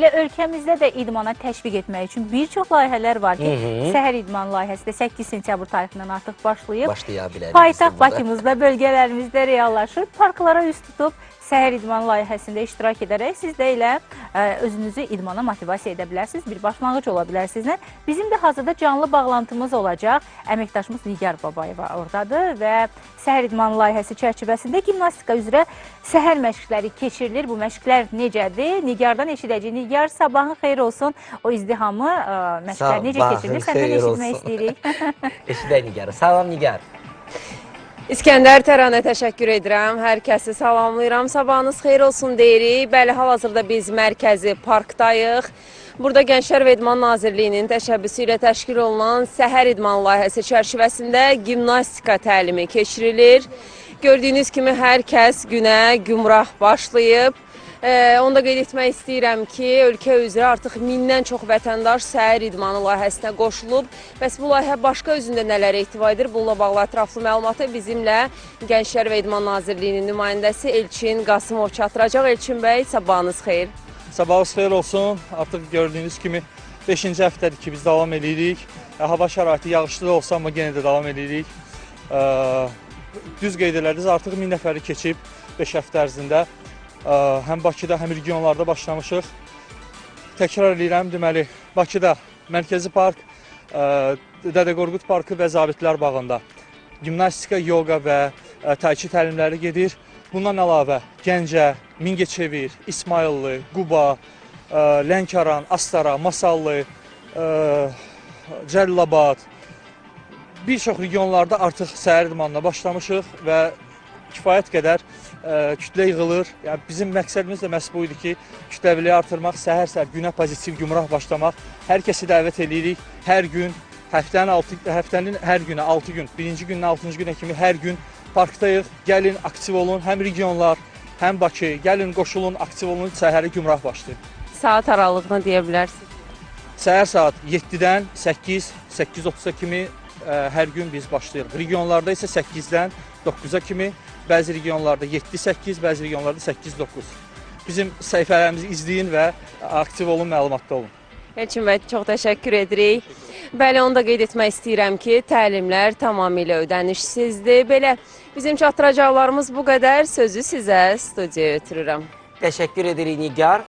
Elə ölkəmizdə də idmana təşviq etmək üçün bir çox layihələr var ki, səhər idman layihəsi də 8 sentyabr tarixindən artıq başlayıb. Başlaya bilərik. Paytaxt biz də burada. Bakımızda, bölgələrimizdə reallaşır. Parklara üz tutub səhər idman layihəsində iştirak edərək siz də elə özünüzü idmana motivasiya edə bilərsiniz, bir başlanğıc ola bilərsiniz. Bizim də hazırda canlı bağlantımız olacaq. Əməkdaşımız Nigar Babayeva oradadır və səhər idman layihəsi çərçivəsində gimnastika üzrə səhər məşqləri keçirilir. Bu məşqlər necədir? Nigardan eşidəcəyik. Nigar, sabahın xeyir olsun. O izdihamı, məşqlər necə Sabahın keçirilir? Səndən xeyir eşitmək olsun. istəyirik. Eşidək Nigarı. Salam Nigar. İskəndər Təranə təşəkkür edirəm. Hər kəsi salamlayıram. Sabahınız xeyir olsun deyirik. Bəli, hal-hazırda biz mərkəzi parkdayıq. Burada Gənclər və İdman Nazirliyinin təşəbbüsü ilə təşkil olunan Səhər İdman layihəsi çərçivəsində gimnastika təlimi keçirilir. Gördüyünüz kimi hər kəs günə gümrah başlayıb. Onu da qeyd etmək istəyirəm ki, ölkə üzrə artıq 1000-dən çox vətəndaş səhər idmanı layihəsinə qoşulub. Bəs bu layihə başqa özündə nələrə ehtiva edir? Bununla bağlı ətraflı məlumatı bizimlə Gənclər və İdman Nazirliyinin nümayəndəsi Elçin Qasımov çatdıracaq. Elçin bəy, sabahınız xeyir. Sabahınız xeyir olsun. Artıq gördüyünüz kimi 5-ci həftədir ki, biz davam eləyirik. Hava şəraiti yağışlı da olsa, amma yenə də davam eləyirik. Düz qeyd elədiniz, artıq 1000 nəfəri keçib 5 həftə ərzində. Həm Bakıda, həm regionlarda başlamışıq. Təkrar eləyirəm, deməli, Bakıda Mərkəzi Park, Dədə Qorqud Parkı və Zabitlər Bağında gimnastika, yoga və tayçi təlimləri gedir. Bundan əlavə Gəncə, Mingəçevir, İsmayıllı, Quba, Lənkəran, Astara, Masallı, Cəlilabad, bir çox regionlarda artıq səhər idmanına başlamışıq və kifayət qədər kütlə yığılır. Yəni bizim məqsədimiz də məhz bu idi ki, kütləviliyi artırmaq, səhər-səhər günə pozitiv gümrah başlamaq. Hər kəsi dəvət eləyirik. Hər gün həftənin hər günü 6 gün, birinci gündən 6-cı günə kimi hər gün parkdayıq. Gəlin, aktiv olun. Həm regionlar, həm Bakı. Gəlin, qoşulun, aktiv olun, səhəri gümrah başlayın. Saat aralığını deyə bilərsiniz. Səhər saat 7-dən 8, 8:30-a kimi hər gün biz başlayırıq. Regionlarda isə 8-dən 9-a kimi, bəzi regionlarda 7-8, bəzi regionlarda 8-9. Bizim səhifələrimizi izləyin və aktiv olun, məlumatda olun. Elçin bəy, çox təşəkkür edirik. Bəli, onu da qeyd etmək istəyirəm ki, təlimlər tamamilə ödənişsizdir. Belə, bizim çatdıracaqlarımız bu qədər. Sözü sizə studiyaya ötürürəm. Təşəkkür edirik Nigar.